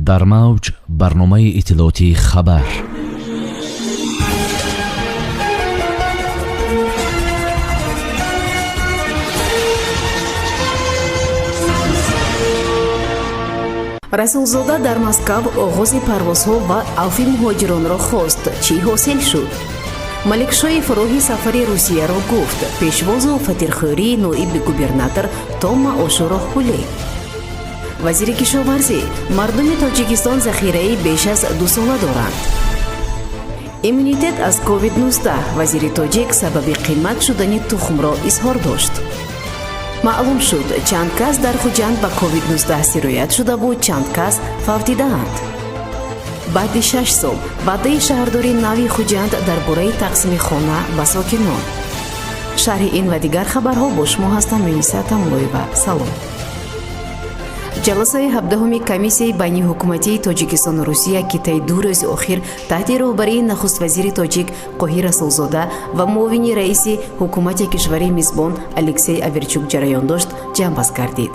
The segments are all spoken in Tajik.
Дар мавҷ барномаи иттилоотии «Хабар». Расулзода дар Москав оғози парвозҳо ва авфи муҳоҷиронро хост. Чӣ ҳосил шуд? Маликшоев роҳи сафари Русияро гуфт. Пешвозу фатирхӯрии ноиби губернатор то маошу роҳпулӣ. Вазири кишоварзӣ: мардуми Тоҷикистон захираи беш аз 2 сола доранд. Иммунитет аз COVID-19. Вазири тоҷик сабаби қимат шудани тухмро изҳор дошт. Маълум шуд, чанд кас дар Хуҷанд ба COVID-19 сироят шудаву чанд кас фавтидаанд. Баъди 6 сол ваъдаи шаҳрдори нави Хуҷанд дар бораи тақсими хона ба сокинон. Шарҳи ин ва дигар хабарҳо бо шумо ҳастам, Муниса Тамлоева. Салом. Ҷаласаи 17-уми комиссияи байниҳукуматии Тоҷикистону Русия, ки таи 2 рӯзи охир таҳти роҳбарии нахуствазири тоҷик Қоҳир Расулзода ва муовини раиси ҳукумати кишвари мизбон Алексей Оверчук ҷараён дошт, ҷамъбаст гардид.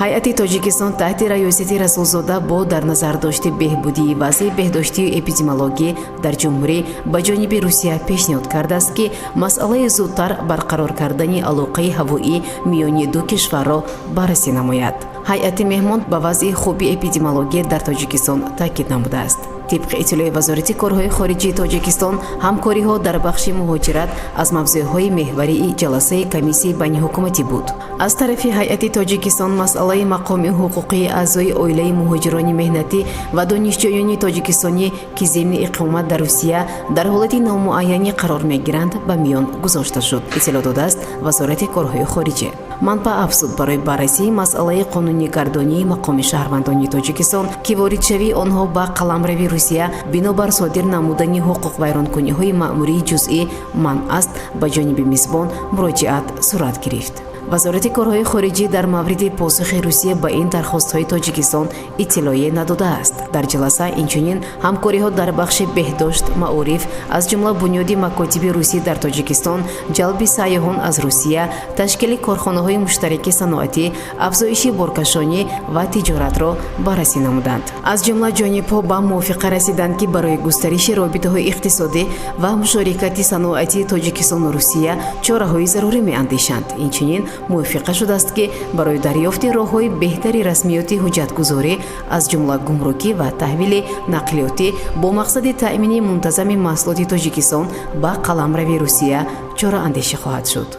Ҳайати Тоҷикистон таҳти раёсати Расулзода бо дар назардошти беҳбудии вазъи беҳдоштию эпидемиологӣ дар ҷумҳурӣ ба ҷониби Русия пешниҳод кардааст, ки масъалаи зудтар барқарор кардани алоқаи ҳавоӣ миёни ду кишварро баррасӣ намояд. Ҳайати меҳмон ба вазъи хуби эпидемиология дар Тоҷикистон таъкид намудааст. Тибқи иттилои Вазорати корҳои хориҷии Тоҷикистон, ҳамкориҳо дар бахши муҳоҷират аз мавзӯъҳои меҳварии ҷаласаи комиссияи байниҳукуматӣ буд. Аз тарафи ҳайати Тоҷикистон масъалаи мақоми ҳуқуқии аъзои оилаи муҳоҷирони меҳнатӣ ва донишҷӯёни тоҷикистонӣ, ки зимни иқомат дар Русия дар ҳолати номуайянӣ қарор мегиранд, ба миён гузошта шуд, иттилоъ додааст Вазорати корҳои хориҷа. Манбаъ афзуд, барои баррасии масъалаи қонунигардонии мақоми шаҳрвандони Тоҷикистон, ки воридшавии онҳо ба қаламрави Русия бинобар содир намудани ҳуқуқвайронкуниҳои маъмурии ҷузъӣ манъ аст, ба ҷониби мизбон муроҷиат сурат гирифт. Вазорати корҳои хориҷӣ дар мавриди посухи Русия ба ин дархостҳои Тоҷикистон иттилоъе надодааст. Дар ҷаласа инчунин ҳамкориҳо дар бахши беҳдошт, маориф, аз ҷумла бунёди макотиби русӣ дар Тоҷикистон, ҷалби сайёҳон аз Русия, ташкили корхонаҳои муштараки саноатӣ, афзоиши боркашонӣ ва тиҷоратро баррасӣ намуданд. Аз ҷумла ҷонибҳо ба мувофиқа расиданд, ки барои густариши робитаҳои иқтисодӣ ва мушорикати саноатии Тоҷикистону Русия чораҳои зарурӣ меандешанд. Инчунин мувофиқа шудааст, ки барои дарёфти роҳҳои беҳтари расмиёти ҳуҷҷатгузорӣ, аз ҷумла гумрукӣ ва таҳвили нақлиётӣ, бо мақсади таъмини мунтазами маҳсулоти Тоҷикистон ба қаламрави Русия чораандешӣ хоҳад шуд.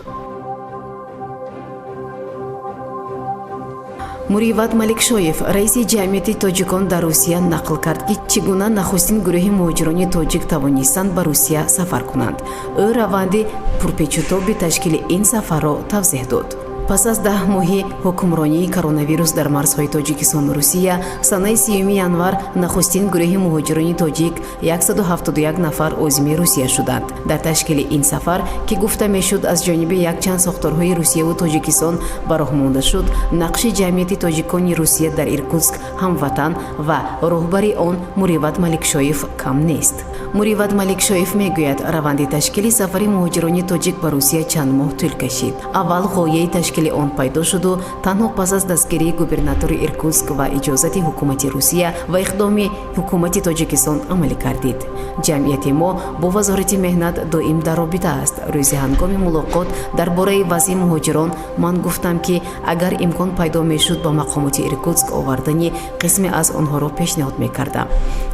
Муриват Маликшоев, раиси ҷамъияти тоҷикон дар Русия, нақл кард, ки чӣ гуна нахустин гурӯҳи муҳоҷирони тоҷик тавонистанд ба Русия сафар кунанд. Ӯ раванди пурпечутоби ташкили ин сафарро тавзеҳ дод. Пас аз 10 моҳи ҳукмронии коронавирус дар марзҳои Тоҷикистону Русия, санаи 30 январ нахустин гурӯҳи муҳоҷирони тоҷик, 171 нафар, озими Русия шуданд. Дар ташкили ин сафар, ки гуфта мешуд, аз ҷониби якчанд сохторҳои Русияву Тоҷикистон ба роҳ монда шуд, нақши ҷамъияти тоҷикони Русия дар Иркутск «Ҳамватан» ва роҳбари он Муриват Маликшоев кам нест. Муриват Маликшоев мегӯяд, раванди ташкили сафари муҳоҷирони тоҷик ба Русия чанд моҳ тӯл кашид. Аввал ғояи ташкили он пайдо шуду танҳо пас аз дастгирии губернатори Иркутск ва иҷозати ҳукумати Русия ва иқдоми ҳукумати Тоҷикистон амалӣ гардид. Ҷамъияти мо бо Вазорати меҳнат доим дар робита аст. Рӯзи ҳангоми мулоқот дар бораи вазъи муҳоҷирон ман гуфтам, ки агар имкон пайдо мешуд, ба мақомоти Иркутск овардани қисме аз онҳоро пешниҳод мекардам.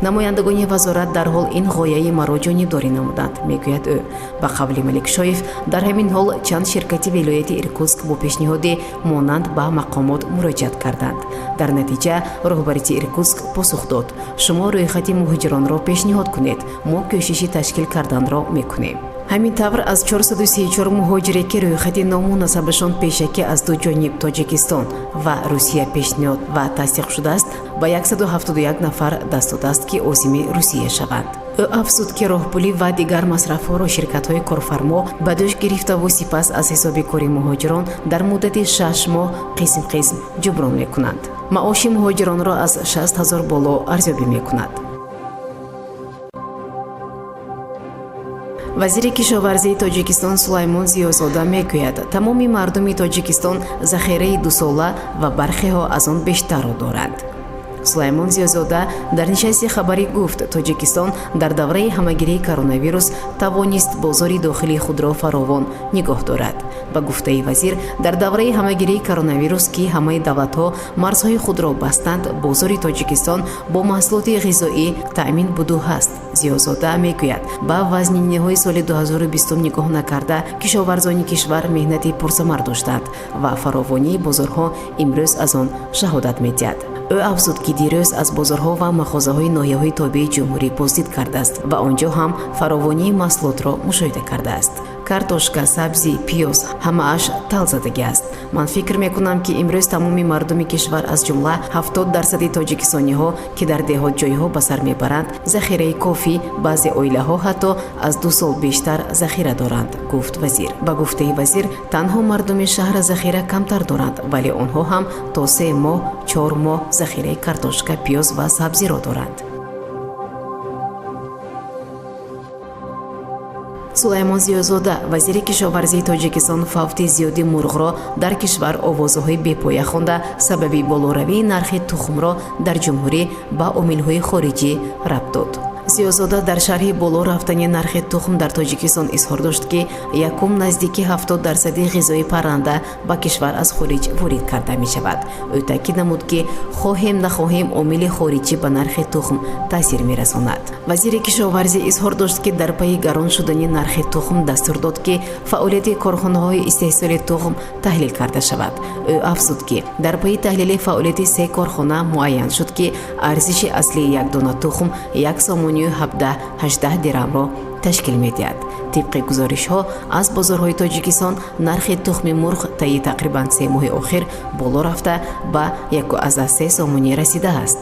Намояндагони вазорат дарҳол ин ғояи маро ҷонибдорӣ намуданд, мегӯяд ӯ. Ба қавли Маликшоев, дар ҳамин ҳол чанд ширкати вилояти Иркутск бо пешниҳоди монанд ба мақомот муроҷиат карданд. Дар натиҷа роҳбарити Иркутск посух дод: «Шумо рӯйхати муҳоҷиронро пешниҳод кунед, мо кӯшиши ташкил карданро мекунем». Ҳамин тавр, аз 434 муҳоҷире, ки рӯйхати ному насабашон пешакӣ аз ду ҷониб, Тоҷикистон ва Русия, пешниҳод ва тасдиқ шудааст, ба 171 нафар даст додааст, ки озими Русия шаванд. Ӯ афзуд, ки роҳпулӣ ва дигар масрафҳоро ширкатҳои корфармо ба дӯш гирифтаву сипас аз ҳисоби кори муҳоҷирон дар муддати 6 моҳ қисм қисм ҷуброн мекунанд. Маоши муҳоҷиронро аз 60 000 боло арзёбӣ мекунад. Вазири кишоварзии Тоҷикистон Сулаймон Зиёзода мегӯяд, тамоми мардуми Тоҷикистон захираи 2 сола ва бархеҳо аз он бештарро доранд. Сулаймон Зиёзода дар нишасти хабарӣ гуфт, Тоҷикистон дар давраи ҳамагирии коронавирус тавонист бозори дохилии худро фаровон нигоҳ дорад. Ба гуфтаи вазир, дар давраи ҳамагирии коронавирус, ки ҳамаи давлатҳо марзҳои худро бастанд, бозори Тоҷикистон бо маҳсулоти ғизоӣ таъмин буду ҳаст. Зиёзода мегӯяд, ба вазниниҳои соли 2020 нигоҳ накарда, кишоварзони кишвар меҳнати пурсамар доштанд ва фаровонии бозорҳо имрӯз аз он шаҳодат медиҳад. Ӯ афзуд, ки дирӯз аз бозорҳо ва мағозаҳои ноҳияҳои тобеи ҷумҳурӣ боздид кардааст ва он ҷо ҳам фаровонии маҳсулотро мушоҳида кардааст. Картошка, сабзӣ, пиёз ҳамааш талзадагӣ аст. Ман фикр мекунам, ки имрӯз тамоми мардуми кишвар, аз ҷумла 70% тоҷикистониҳо, ки дар деҳотҷойҳо ба сар мебаранд, захираи кофӣ, баъзе оилаҳо ҳатто аз 2 сол бештар захира доранд, гуфт вазир. Ба гуфтаи вазир, танҳо мардуми шаҳр захира камтар доранд, вале онҳо ҳам то 3 моҳ, 4 моҳ захираи картошка, пиёз ва сабзиро доранд. Сулаймон Зиёзода, вазири кишоварзии Тоҷикистон, фавти зиёди мурғро дар кишвар овозаҳои бепоя хонда, сабаби болоравии нархи тухмро дар ҷумҳурӣ ба омилҳои хориҷӣ рабт дод. Зиёзода дар шарҳи боло рафтани нархи тухм дар Тоҷикистон изҳор дошт, ки якум наздики 70% ғизои парранда ба кишвар аз хориҷ ворид карда мешавад. Ӯ таъкид намуд, ки хоҳем нахоҳем омили хориҷӣ ба нархи тухм таъсир мерасонад. Вазири кишоварзӣ изҳор дошт, ки дар пайи гарон шудани нархи тухм дастур дод, ки фаъолияти корхонаҳои истеҳсоли тухм таҳлил карда шавад. Ӯ афзуд, ки дар пайи таҳлили фаъолияти 3 корхона муайян шуд, ки арзиши аслии як дона тухм 1 сомонию 17-18 дирамро ташкил медиҳад. Тибқи гузоришҳо аз бозорҳои Тоҷикистон, нархи тухми мурғ таи тақрибан 3 моҳи охир боло рафта ба 1,3 сомонӣ расидааст.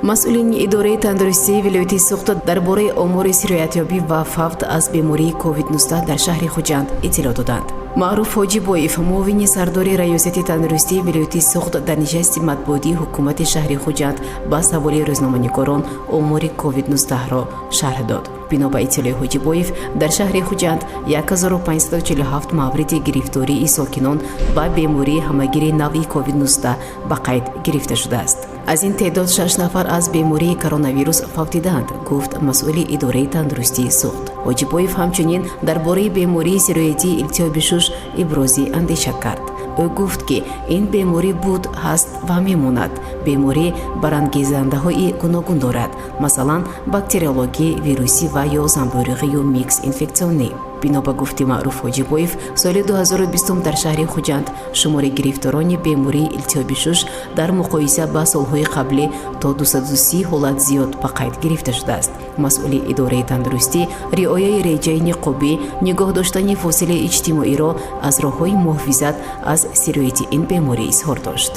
Масъулини идораи тандурустии вилояти Суғд дар бораи омори сироятёбӣ ва фавт аз бемории COVID-19 дар шаҳри Хуҷанд иттилоъ доданд. Маъруф Ҳоҷибоев, муовини сардори раёсати тандурустии вилояти Суғд, дар нишасти матбуотии ҳукумати шаҳри Хуҷанд ба саволи рӯзноманигорон омори COVID-19-ро шарҳ дод. Бино ба иттилои Ҳоҷибоев, дар шаҳри Хуҷанд 1547 мавриди гирифтории сокинон ба бемории ҳамагири нави COVID-19 ба қайд гирифта шудааст. Аз ин теъдод 6 нафар аз бемории коронавирус фавтидаанд, гуфт масъули идораи тандурустии Суғд. Ҳоҷибоев ҳамчунин дар бораи бемории сироятии илтиҳоби шуш ибрози андеша кард. Ӯ гуфт, ки ин беморӣ буд, ҳаст ва мемонад. Беморӣ барангезандаҳои гуногун дорад, масалан бактериологӣ, вирусӣ ва ё замбӯруғию микс инфексионӣ. Бино ба гуфти Маъруф Ҳоҷибоев, соли 2020 дар шаҳри Хуҷанд шумори гирифторони бемории илтиҳоби шуш дар муқоиса ба солҳои қаблӣ то 230 ҳолат зиёд ба қайд гирифта шудааст. Масъули идораи тандурустӣ риояи реҷаи ниқобӣ, нигоҳ доштани фосилаи иҷтимоиро аз роҳҳои муҳофизат аз сирояти ин беморӣ изҳор дошт.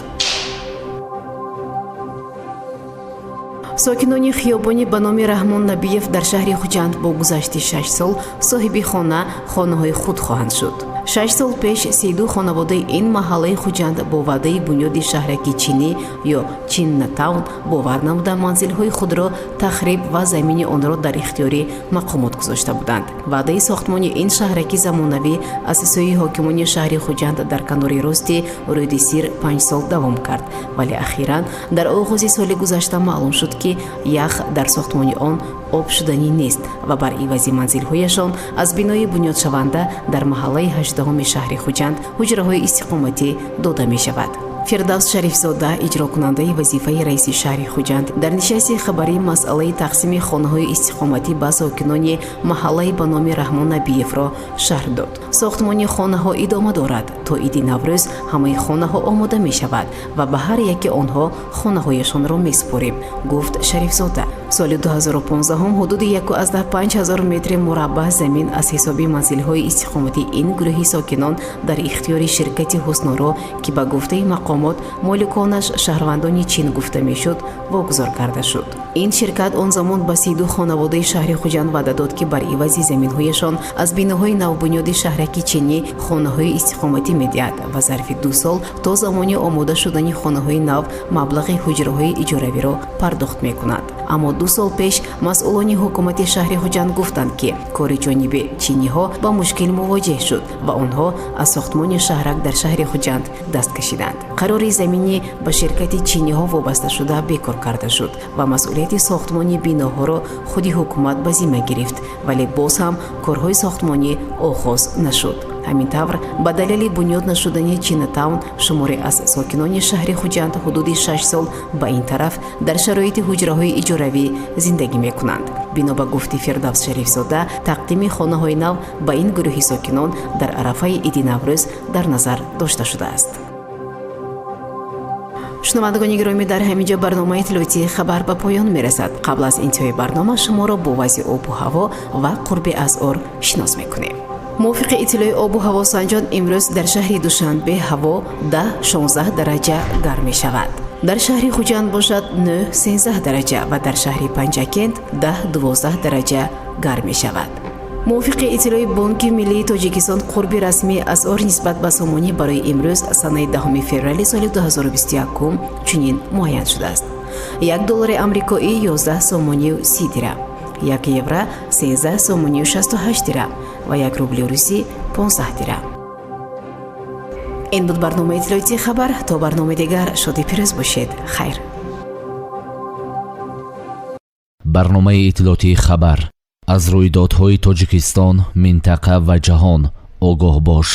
Сокинони хиёбони ба номи Раҳмон Набиев дар шаҳри Хуҷанд бо гузашти 6 сол соҳиби хонаҳои худ хоҳанд шуд. 6 сол пеш 32 хонаводаи ин маҳаллаи Хуҷанд бо ваъдаи бунёди шаҳраки чинӣ ё Чиннатаун бовар намуда манзилҳои худро тахриб ва замини онро дар ихтиёри мақомот гузошта буданд. Ваъдаи сохтмони ин шаҳраки замонавӣ аз сӯи ҳокимони шаҳри Хуҷанд дар канори рости рӯди Сир 5 сол давом кард, вале ахиран дар оғози соли гузашта маълум шуд, ки ях дар сохтмони он об шуданӣ нест ва бар ивази манзилҳояшон аз бинои бунёдшаванда дар маҳаллаи 18 шаҳри Хуҷанд ҳуҷраҳои истиқоматӣ дода мешавад. Фирдавс Шарифзода, иҷрокунандаи вазифаи раиси шаҳри Хуҷанд, дар нишасти хабарии масъалаи тақсими хонаҳои истиқоматӣ ба сокинони маҳаллаи ба номи Раҳмон Набиевро шарҳ дод. Сохтмони хонаҳо идома дорад. То иди Наврӯз ҳамаи хонаҳо омода мешавад ва ба ҳар яке онҳо хонаҳояшонро месупорем, гуфт Шарифзода. Соли 2015 ҳудуди 1,5 ҳазор метри мураббаъ замин аз ҳисоби манзилҳои истиқоматии ин гурӯҳи сокинон дар ихтиёри ширкати Ҳусноро, ки ба гуфтаи мақомот моликонаш шаҳрвандони Чин гуфта мешуд, вогузор карда шуд. Ин ширкат он замон ба 32 хонаводаи шаҳри Хуҷанд ваъда дод, ки бар ивази заминҳояшон аз биноҳои навбунёди шаҳраки чинӣ хонаҳои истиқоматӣ медиҳад ва зарфи 2 сол то замони омода шудани хонаҳои нав маблағи ҳуҷраҳои иҷоравиро пардохт мекунад. Аммо 2 сол пеш масъулони ҳукумати шаҳри Хуҷанд гуфтанд, ки кори ҷониби чиниҳо ба мушкил мувоҷеҳ шуд ва онҳо аз сохтмони шаҳрак дар шаҳри Хуҷанд даст кашиданд. Қарори заминӣ ба ширкати чиниҳо вобасташуда бекор карда шуд ва масъулияти сохтмони биноҳоро худи ҳукумат ба зимма гирифт, вале боз ҳам корҳои сохтмонӣ оғоз нашуд. Ҳамин тавр, ба далели бунёд нашудани Чинатаун шуморе аз сокинони шаҳри Хуҷанд ҳудуди 6 сол ба ин тараф дар шароити ҳуҷраҳои иҷоравӣ зиндагӣ мекунанд. Бино ба гуфти Фирдавс Шарифзода, тақдими хонаҳои нав ба ин гурӯҳи сокинон дар арафаи иди Наврӯз дар назар дошта шудааст. Шунавандагони гиромӣ, дар ҳамин ҷо барномаи иттилоотии хабар ба поён мерасад. Қабл аз интиҳои барнома шуморо бо вазъи обу ҳаво ва қурби асъор шинос мекунем. Мувофиқи иттилои обу ҳавосанҷон, имрӯз дар шаҳри Душанбе ҳаво 10-16 дараҷа гарм мешавад. Дар шаҳри Хуҷанд бошад 9-13 дараҷа ва дар шаҳри Панҷакент 10-12 дараҷа гарм мешавад. Мувофиқи иттилои Бонки миллии Тоҷикистон, қурби расмии асъор нисбат ба сомонӣ барои имрӯз, санаи 10 феврали соли 2021, чунин муайян шудааст: 1 доллари амрикоӣ 11 сомонию 30 дирам, 1 евро 13 сомонию 68 дирам ва 1 рубли русӣ 15 дирам. Ин буд барномаи иттилоотии хабар. То барномаи дигар шоди пирӯз бошед. Хайр. Барномаи иттилоотии хабар: аз рӯйдодҳои Тоҷикистон, минтақа ва ҷаҳон огоҳ бош.